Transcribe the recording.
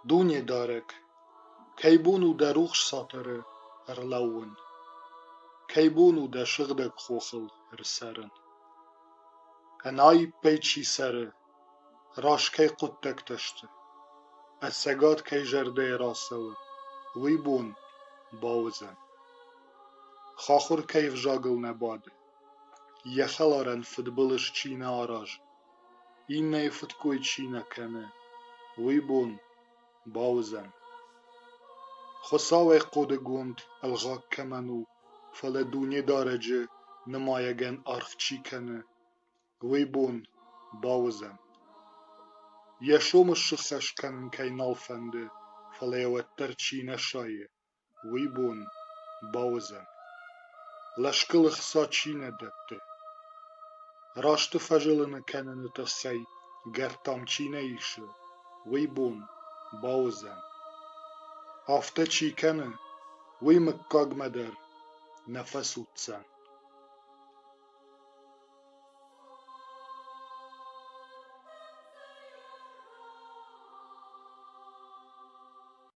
Дунедарӕг, кӕй бон у дӕ рухс цатыры ӕрлӕууын? Кӕй бон у дӕ сыгъдӕг хохыл ӕрцӕрын? Ӕнаиппӕй чи цӕры, раст кӕй хъуыддӕгтӕ сты, ӕцӕгад кӕй зӕрдӕйӕ рацӕуы, уый бон бауыдзӕн. Хахуыр кӕй ӕвзагыл нӕ бады, йӕ хӕларӕн фыдбылыз чи нӕ аразы, иннӕйы фыдкой чи нӕ кӕны, уый бон бауыдзӕн. Хуыцауӕй хъодыгонд ӕлгъаг кӕмӕн у, фӕлӕ Дунедарӕджы нымайӕгӕн аргъ чи кӕны, уый бон бауыдзӕн. Йӕ сомы сыххӕст кӕнын кӕй нал фӕнды, фӕлӕ йӕ уӕддӕр чи нӕ сайы, уый бон бауыдзӕн. Лӕскъыл ӕхца чи нӕ дӕтты, расты фӕзылыны кӕныны тыххӕй гӕртам чи нӕ исы, уый бон бауыдзӕн. Афтӕ чи кӕны, уый мыггагмӕ дӕр нӕ фӕцуддзӕн.